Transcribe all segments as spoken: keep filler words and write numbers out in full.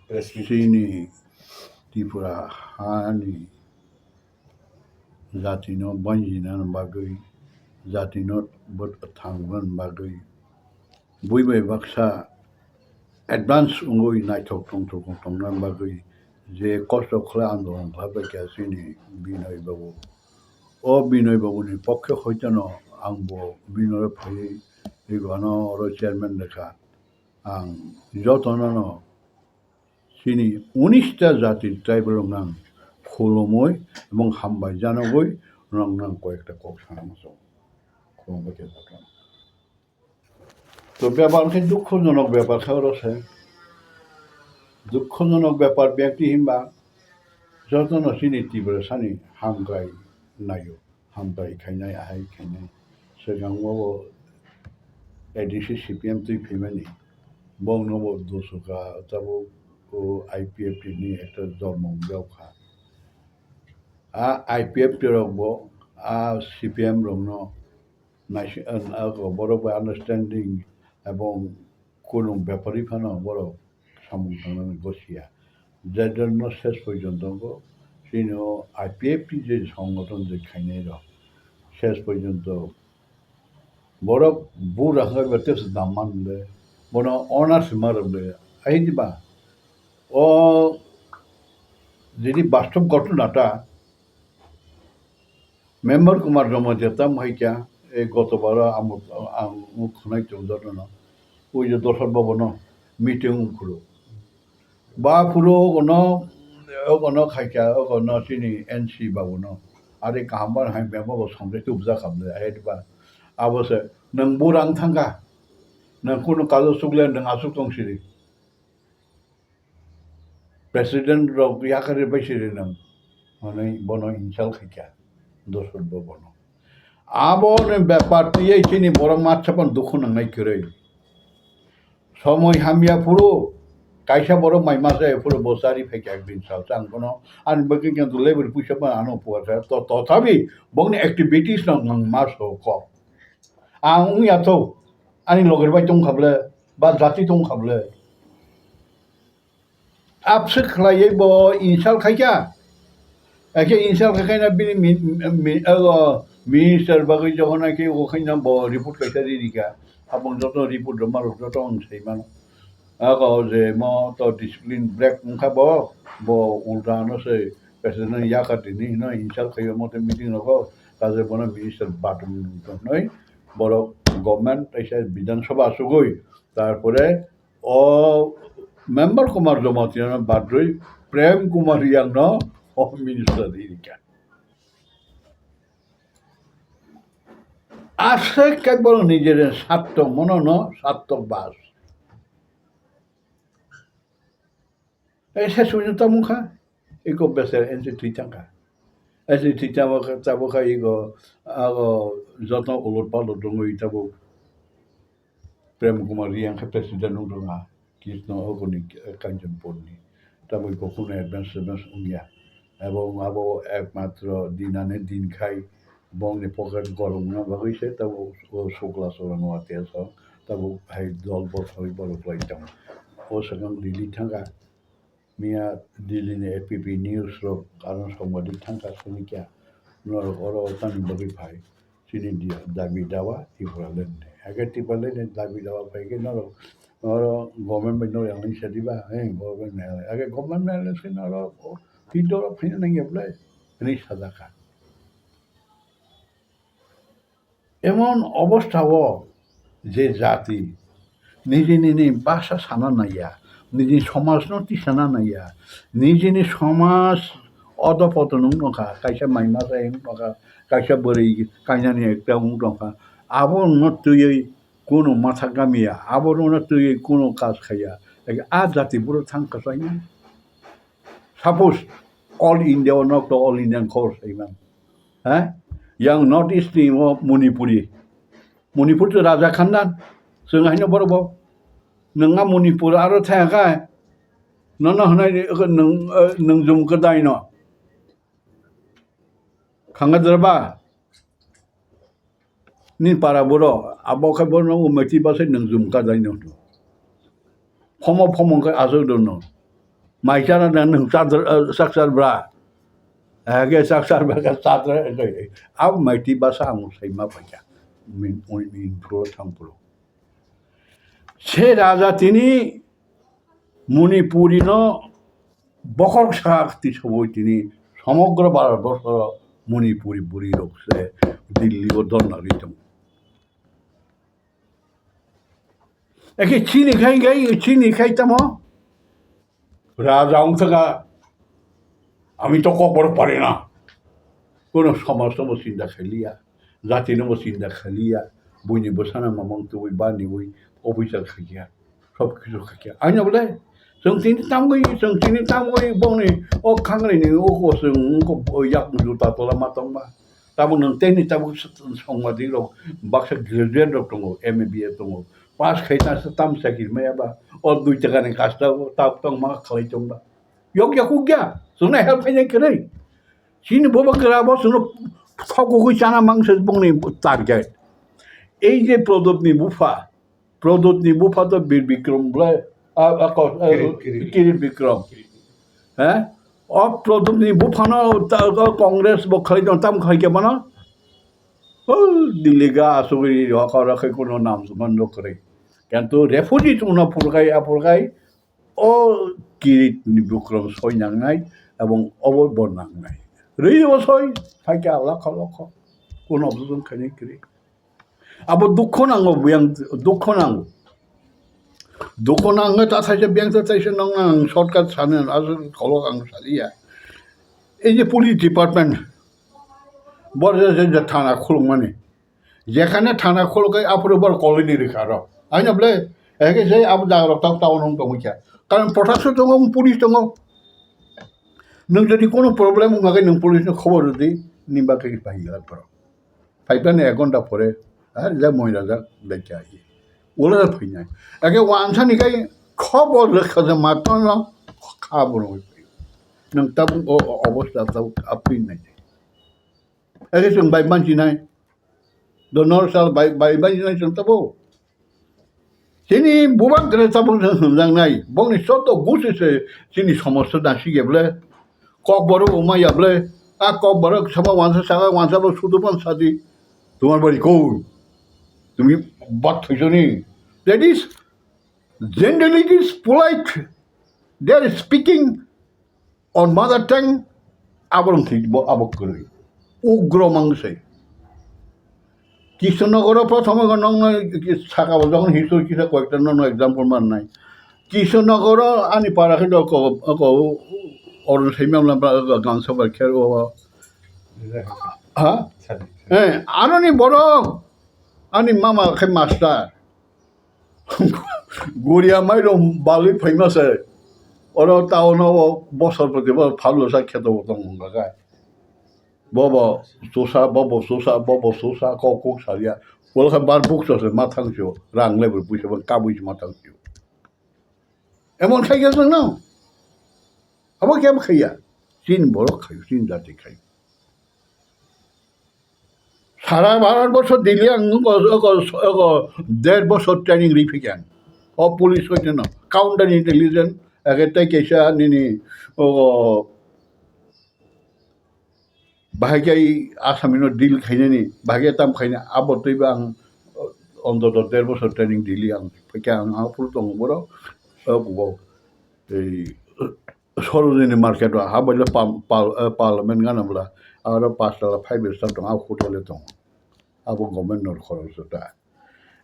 Chini Tripura hani jatino banjinani bagwi, jatino bwthangnani bagwi, bui bai baksa advance wngwi naithok tongthok tongnani bagwi je kosto khlai andolon khlaibaikha chini Binoy Babu. O Binoy Babuni pokhe hoiteno angbo Binoy phaiwi ego ano oro chairman lekha. Ang jotono no chini unis ta jati tribal rok nang khulumui ebong hambai janogoi nang nang koyekta kok sana muchungo. Khulumbai khe jotono. To bepar khe dukhojonok bepar khe oro se. Dukhojonok bepar byakti hinba jotono chini Tiprasani hamkrai naio. Hambai khainai, ahai khainai. Swkang o bo A D C C P M twi phaimani. Bongno bo dosoka, tabuk o I P F T ni ekta jormo wngwi kha. A I P F T rok bo, a C P M rokno naisi-, a, a, borok bai understanding ebong kunung bepari phano borok samung tangnani gosia. Jadonno ses porjonto bo chini o I P F T je songothon je khainai rok ses porjonto borok bura hwnba tei se dam man le, bono honor se ma rwle, ai diba? O jini bastob ghotona ta, Member Kumar Jamatia tamo hai kya, ei goto baro amo, ang khwnai tong jotono. Ui je Dosot Bhabono meeting ung phuru. Ba phuru ogono, ogono khai kya, ogono chini N C Babuno. Are kaham bar hai memo bo songde tubja khamle, hai ba. Abo se, nwng burang thangkha. Nwng kunu kajo sukle nwng asuk tong siri. President rok yakarwi bai siri nang, hwnwi bono insult khaikha, Dosot Bhabono. Aboni bepar twiwi chini borok matsa phano dukhu nangnai kwrwi. Somoi hamya phuru, kaisa borok mai masa phuru bo chari phaikha ekdin salsa ang bono, ani bagwi khe level puisa phano ano upokar kha, to-, tothabi bongni activities no nang ma so kok. Ang wngya tho, ani loger bai tongkha ble, ba jati tongkha ble. Abswk khlaiwi bo insult khaikha. Hakhe insult khaikhaina bini mi-, mi-, abo minister bagwi jokhon hakhe bo khaina bo report kaisa ririkha. Aboni joto report rwma rok joto ang saimano. Ako je mo to discipline break wngkha bo, bo ulta ano se president no yakar tini hino insult khaio mo te meeting rogo, kaje bono minister bathroom nung tongnai borok government teisa Bidhan Sabha asugui, tarpore o member Kumar Jamatia no badrui Prem Kumar Riang no home minister di rikha. Aswk khe borok nijere sattok mono no sattok bas. Ei se suju tamung kha, iko beser ensi thwi thang kha. Ensi thwi tamo kha, tabo kha iko, ago joto ulot palot rwngwi tabo Prem Kumar Riang khe president wng rwng ha, Krishna ogoni Kanchanpur ni. Tamo iko kuno advance advance wngya. Abo abo ekmatro dinane din khai bongni pocket gorong wngna bagwi se tamo o sukla sora nwa tiya so tamo hai dol bosoi borok lai tamo. O swkang Delhi thangkha. Miya Delhi ni A P P news rok ano songbadik thangkha sini kya norok oro tamni bagwi phai chini di-, dabi dawa Tipraland ni. Hakhe Tipraland ni dabi dawa phai khe norok oro government bai norok yang nai sadi ba, eh, government nai. Hakhe government nai se norok o field o phai nang ya bwlai hinwi sajak kha. Emon obostha o je jati niji nini bhasha sana naiya, niji somaj no tisana naiya, nijini somaj odopoton wng tongkha, kaisa mai masa wng tongkha, kaisa bwrwi kainani ekta wng tongkha, abo no twiwi kunu matha kamya, abo no twiwi kunu kaj khaiya, a jati boro thang kwchai nai. Suppose all India o nok to all Indian khobor sai man. Ha? Yang North East ni o Manipuri. Manipur to Raja Khandan. Chwng haino borok bo. Nwng a Manipur aro thaya kha. Nono hwnai nwng, nwng jum kwdai no. Khanga derba. Ni para boro, abo khe bono umeti bwsai nwng jum ka dai no. Phomo phomo khe aswk do no. Mai chana dan nwng chadra, eh, chak char bra. Age chak char bra ka chadra, eh, eh, eh. Ab mai ti basa ang sai ma paikha. Min, min, min, pro thang pro. Se raja tini Manipuri no bokhorok sak tisabwi tini somogra Bharat borso Manipuri bwrwi rok se Delhi o dhorna ri tongo. Eke chini khai khai, chini khai tamo? Raja wng thaka, "Ami to kokborok pari na." Kono somaj no bo chinta khailiya, jati no bo chinta khailiya, buini bwsano mamang tubui baniui officer khaikha, sob kisu khaikha. Aino bole, chwng tini tamgwi, chwng tini tamgwi bongni o khangreni o ko chwng wngkha o yak juta tola ma tongma. Tabuk nwng tei ni tabuk songbadik rok baksa graduate rok tongo, M A B A tongo. Pass khai ta se tam chakri maya ba. O dui taka ni kasta o tab tong ma khalai tong ba. Yok yakuk ya. Chwngno help khainai kwrwi. Chini boba gra bo chwngno thokugwi chana mang se bongni target. Ei je Prodop ni bupha, Prodot ni bupha to Bir Bikram bwlai, a, a, ko-, a, Kirit, Kirit. Kirit Bikram. He? O Prodot ni bupha no ta, o Congress bo khlai tong, tam khlai khe mano? O Delhi ga asugri ho kora khai kuno nam suman no kwrwi. Kintu refugee tongna phurkai, a phurkai, o Kirit ni Bikram soi nangnai, ebong obo bo nangnai. Rwi bo soi, phai khe a lakho lakho. Kuno objection khainai kwrwi. Abo dukho nango, buyang dukho nango. Dukho nango ta thaisa buyang ta thaisa nang nang shortcut sani aswk kolok ang saliya. Ei je police department, bor je, je, je thana khulukmani. Jekhane thana khuluk kai aphuru bor kolini rikha rok. Aina bole, eke je abo jaga rok tao, tao nung tongwi kha. Karon protection tongo, police tongo. Nwng jodi kono problem wngkha khe nwng police no khobor rwdi, nini bagwi pai glak borok. Phaiphano ek ghonta pore, ar ja moi rajak, bekya hi. Ulo da phainai. Ake wansani kai khobor rwkha je matano kha borok. Nwng tabuk o, o obostha tabuk apin nai. Ake chwng bai mansinai. Donor sal bai, bai mansinai chwng tabuk. Chini bubak gre tabuk hwnjaknai, bongni joto gusi se chini somosto dasi ge bole, kokborok wngma ya bole, a kokborok sama wansa saka wansa bo sudu pan sadi, tumar bari koi, tumi bat thoisoni. That is, generally it is polite, they are speaking on mother tongue, aborok thwi bo abo kwrwi. Ugro mang se. Kishannagar o prothom o nokno saka bo jokhon history kisa koyekta nokno example mannai. Kishannagar o ani para khe ko, ko Arun Saimya mla gansa bai khe o. Ha? Eh, aroni borok ani mama khe master. Guria mairung balwi phaima se. Oro town o bosor poti bo phallo sa kheto bo tong wngkha khe. Bobo susa, bobo susa, bobo susa, kok kok salia. Wal khe bar buk se ma thang sio. Rang le bui se kabui se ma thang sio. Emon khai khe no. Abo khe khaiya. Chin borok khayo, chin jati khayo. Sara Bharat borso Delhi ang ko, ko, ko, der bosor training ri phikya. O police hoite no, counter intelligence, age tei kaisa nini, o, bahai kai Asami no deal khainani, bahai kai tam khaina, abo tei ba ang, o, ontoto der bosor training Delhi ang phikya ang, ang phuru tongo boro, o, bo, ei, Sarojini market o ha bai le pal-, pal-, eh, parliament gana bwla aro pastala five star tong, abo hotel o tong, abo government nor khoroksa ta.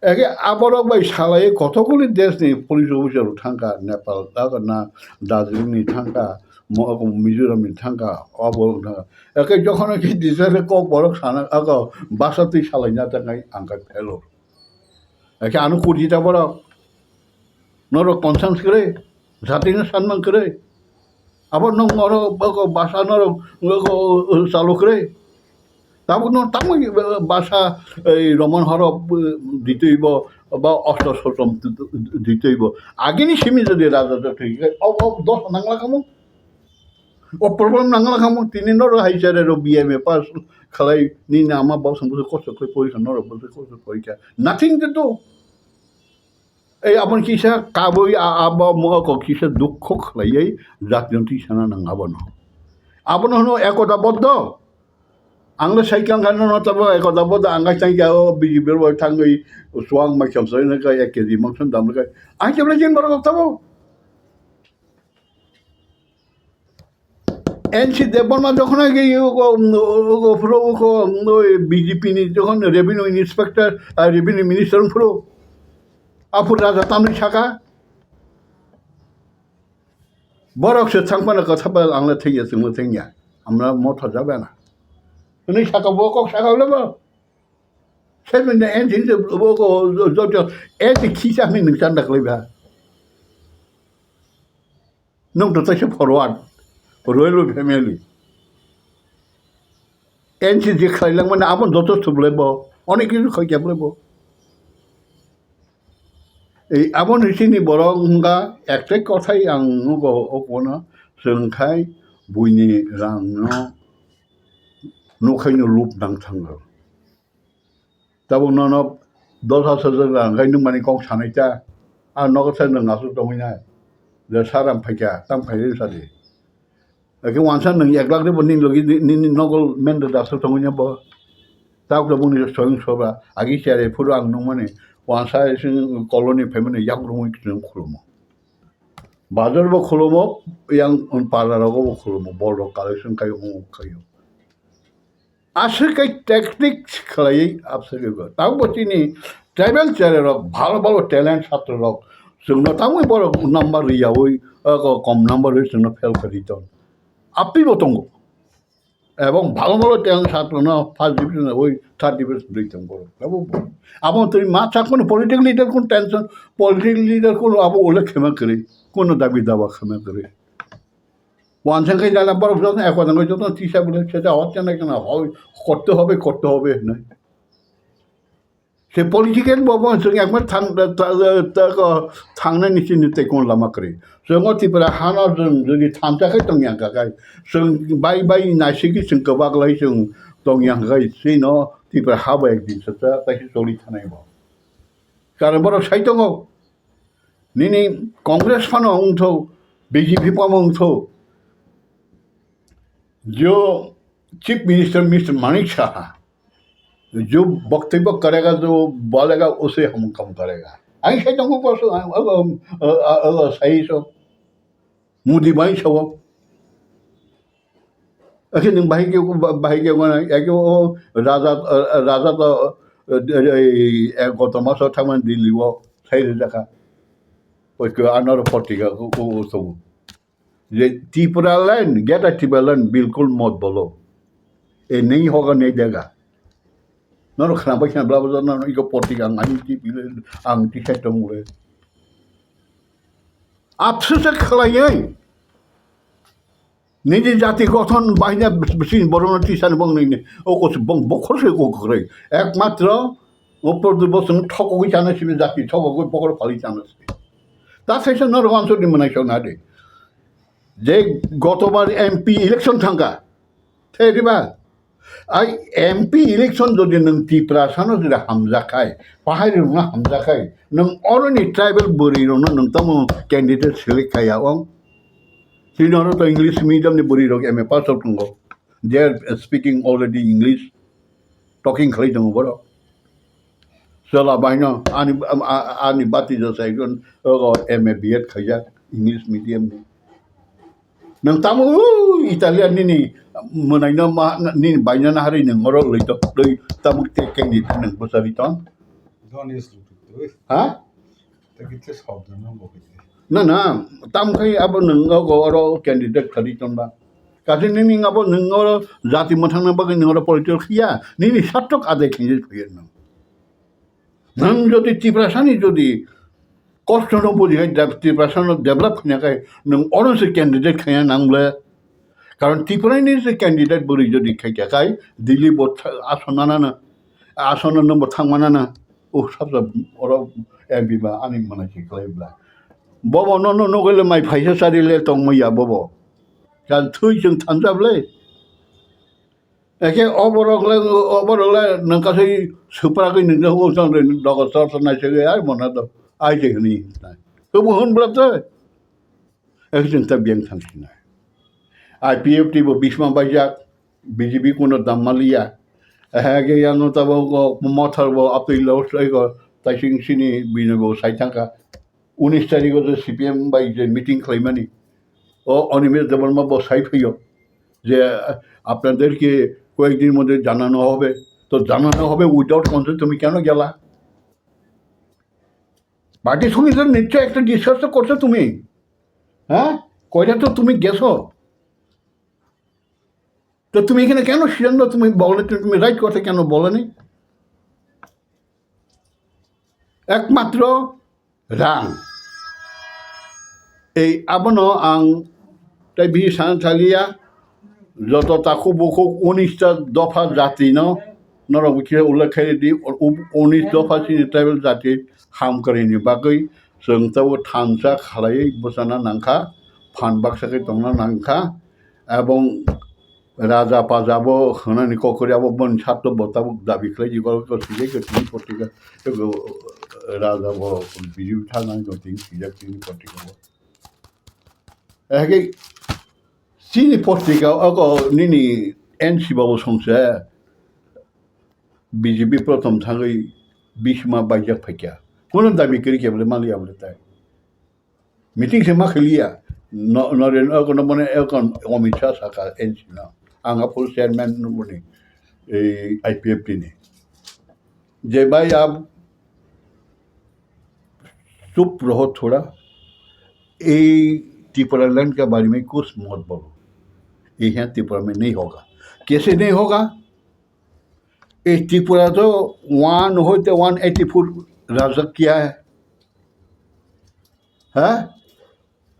Eke aborok bai salai kothokuli desh ni police officer rok thangkha, Nepal, na Darjeeling ni thangkha, Mo-, Mizoram ni thangkha, abo thangkha. Eke jokhon ki December kok borok sana, ako basa twi salai na ta ngai ang kha failure. Eke ano kurji ta borok. Norok conscience kwrwi, jatino sanmang kwrwi. Abo nwng oro bwkha basa norok, o, o, o, chalo kwrwi. Tabuk no tamo, o, basa, ei, Roman horo, o, ditwi bo, ba osto sotom ditwi bo. Agini simi jodi raja jotwi, o, o, dos nangla kamo. O problem nangla kamo. Tini norok hai sere ro B M A pass khalai, nini ama bosong bosong kosto khlai porikha, norok bosong kosto porikha. Nothing to do. Ei aboni kisa kabui a-, abo mo ko kisa dukho khlaiwi jatino tisana nang abono. Abono hwno ekoda boddo. Ang le sai kang kha nono tabo ekoda boddo ang kai tang kha o B J P bai thangwi suang mai kham sai na kai ek K G mangsan dam kai. Ang khe ble jin borok tabo. N C Debbarma jokhon age, ugo, ugo, phuro, ugo, oi B J P ni jokhon revenue inspector, ah, revenue minister phuro, aphur raja tamni saka, borok se thangpana kotha ba ang le thengya, chwng le thengya, amra motha jabana. Hwnwi saka bo kok saka le bo. Seven N C se bo ko joto N C khisa hwnwi nung chanda khlai ba. Nwng to taisa forward, royal family. N C je khlai langmani abo joto thublai bo, onek kisu khai kya bo. Ei abo ni sini borok wngkha ektai kothai ang nugo o kono chwng khai buini rang no nukhai no loop nang thango. Tabuk nono dos hajar rang khai nung mani kok sanai ta. A nogo sai nung aswk tongwi nai. Je sir ang phaikha, tang phai rw sadi. Ake wansa nung ek lakh rw bo nini logi ni, nini nogo men da aswk tongwi nai bo. Tabuk tabuk ni soyung sobra. Agi chere phuru ang nung mani. Wansa sing colony phaimani yak rungwi khulumo. Bazar bo khulumo, yang para rogo bo khulumo. Bol rok collection khai, um khai. Aswk khe tactics khlaiwi abswk khe. Tamo bo chini tribal cherairok bhalo bhalo talent chatrorok chwngno tamo borok number riyaui, oko kom number rwi chwngno fail kharwi tong. Aphibo tongo. Ebong bhalo bhalo talent chatrono first division oi third division rwi tong borok. Tamo bo. Abo twi ma chak mano political leader kun tension, political leader kun abo ule khema kwrwi, kuno dabi dawa khema kwrwi. Wansang khai jala borok joto ekho jang joto tisa bole se ja hot jana kana hoi korte hobe, korte hobe hinwi. Se political bo bo chwng ekbar thang, ta, ta, ta, ko thangnani chini tei kon lama kwrwi. Chwng o Tripura hano chwng jodi thansa khai tong yang kha khai, chwng bai bai naisigi chwng kwbak lai chwng tong yang kha khai, chwngno Tripura ha bo ekdin sa ta, ta se choli thanai bo. Karon borok sai tongo. Nini Congress phano wngthok, B J P phano wngthok. Jo Chief Minister Mister Manik Saha, jo boktobyo karega, jo bolega, usse hum kam karega. Ai sai tongo ko so, sai so. Modi bai sao. Akhe nwng bahai khe, bahai khe wana, ake o raja, raja to, eh, eh, eh, goto maso thangmani Delhi o sai rijak kha. Oi khe anoro potrika ko, ko, ko tongo. Je Tripura land, Greater Tripura land bilkul mot bolo. E nahi hoga nahi dega. Norok khna bai khna bla bla norok iko potrika ang ani T V le ang tisai tong le. Apsusa khlaiwi. Nini jati gothon bahina bisi borokno tisani bong nini. O kos bong bokhor se ko kwrwi. Ekmatro o prodip bosong thokogwi chana simi jati thokogwi bokhor phali chana simi. Ta saisa norok answer di mwnai song nadi. Je gotobar M P election thangka. Theriba. Ai M P election jodi nwng Tiprasano jodi hamjak khai, pahari rokno hamjak khai, nwng oroni tribal bwrwi rokno nwng tamo candidate select khai ya ong. Chini oro to English medium ni bwrwi rok M A pass out tongo. They are speaking already English. Talking khlai tongo borok. Chwla baino ani, a-, a-, ani bati jasa ekjon, o, M A B Ed khaijak English medium ni. Nwng tamo, o, Italian nini mwnaino ma, nini baino naharwi nwng oro lwi to, lwi tamo te kengni nwng bwcharwi tong. Don't use Bluetooth, oi. Ha? Tei khe sokjak no bo khe. Na, na, tam khai abo nwng o, o, oro candidate khari tongba. Kasi nini abo nwng oro jati mwthangna bagwi nwng oro political khiya, nini satok adai khinjai phuya nwng. Nwng jodi Tiprasani jodi kosto no buji hai de-, Tiprasano develop khna khai nwng oro se candidate khaya nang le. Karon Tiprani se candidate bwrwi jodi khai kha khai Delhi bo tha-, ason nana na, ason no bo thang mana na. O sabsa oro M P ba ani mana se khlai bla. Bobo no, no, no gele mai phaisa sari le tong maya bobo. Kan thui chwng thanjab le. Eke oborok le, oborok le nang kasai supra ke nang o chang re dogo sor sor nai se ai mona do. Ai je hwnwi hinai. Tobo hwn bwla tei. Ekhe chwng ta biyang thang sinai. I P F T bo bisma baijak, B J P kuno dam maliya. Ehage yano tabo go mothor bo aptwi lo swai go taising sini bini bo sai thangkha. Unis tarikh o je C P M bai je meeting khlaimani. O Animesh Debbarma bo sai phaio je, "আপনাদেরকে কয়েকদিন মধ্যে জানানো হবে।" তো জানানো হবে without consent তুমি কেন গেলা? পার্টি সঙ্গে তো নিশ্চয় একটা ডিসকাস তো করছো তুমি, হ্যাঁ? কয়টা তো তুমি গেছো, তো তুমি এখানে কেন সিদ্ধান্ত তুমি বলনি, তুমি, তুমি রাইট কথা কেন বলনি? একমাত্র রাং। এই abono ang tei bini sana thaliya, joto takhuk bukhuk unis ta dopha jati no, norok bikhe ullekh khe di, u-, unis dopha chini tribal jati hamkrai ni bagwi chwng tabo thansa khalaiwi bwchana nangkha, phan baksa khe tongna nangkha, ebong raja paja bo hwnani kokori abo boni satto bo tabuk dabi khlai di, borok to sijak khe tini potika, raja bo bijib thangna tini sijak tini potika bo. Ehke chini potrika ogo nini N C Babu songse B J P prothom thangwi bisma baijak phaikha. Kuno dabi kwrwi khe bole maliya bole tai. Meeting se ma khiliya. No, no, no, no, no, mane, ekon Amit Shah saka N C no. Ang a full chairman no boni, eh, I P F T ni. जे भाई आप चुप रहो थोड़ा, ये टिपरा लैंड के बारे में कुछ मत बोलो, ये यहाँ त्रिपुरा में नहीं होगा। कैसे नहीं होगा? ये त्रिपुरा तो वन होते वन एटी फोर राजा किया है, हाँ?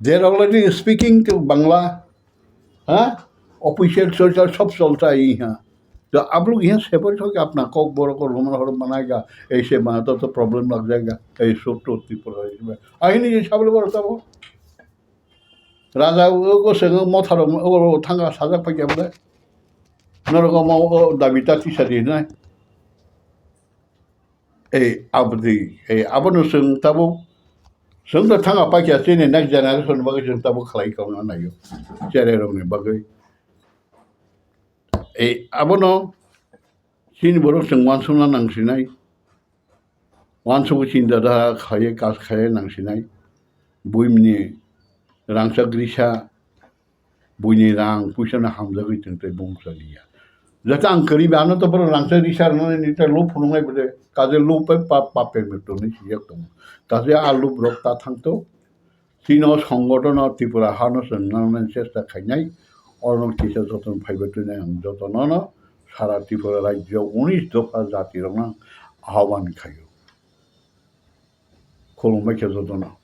They are already speaking to Bangla, हाँ? Official चर्चा सब चलता है यहाँ। तो आप लोग यहाँ सेपरेट होकर अपना कॉकबोरोक और रोमन हॉर्न बनाएगा, ऐसे बना तो, तो प्रॉब्लम लग जाएगा। ऐसे तो त्रिपुरा इसमें आई नहीं, ये सब लोग बोलता वो। राजा वो को संग मोथारो वो थंगा साजा पै क्या बोले। नरक में वो दाबिता तीसरी ना। Ei, abdi, ei, abono chwng tabuk, chwng to thanga paikha, chini next generation bagwi chwng tabuk khlai kauna naio, cherai rokni bagwi. Ei, abono chini borok chwng uansukna nang sinai, uansukwi chinta dara khlaiwi kaj khlaiwi nang sinai, buimni rangchak risa, Buini rang puisa no hamjagwi tong tei bumsa liya. Jate ang kwrwi ba ano to borok rangchak risa rwnani tei lub phunuknai bwle, kaje lub bai pap, pap permit tongnai sijak tongo. Kaje a lub rok ta thangto. Chini o songotono Tripura hano chwng nangnani chesta khainai. Oro kisa jotono phaibai tongwi ang jotono no sara Tripura rajyo unis dopha jati rokno ahobhan khaio. Khulumbai khe jotono.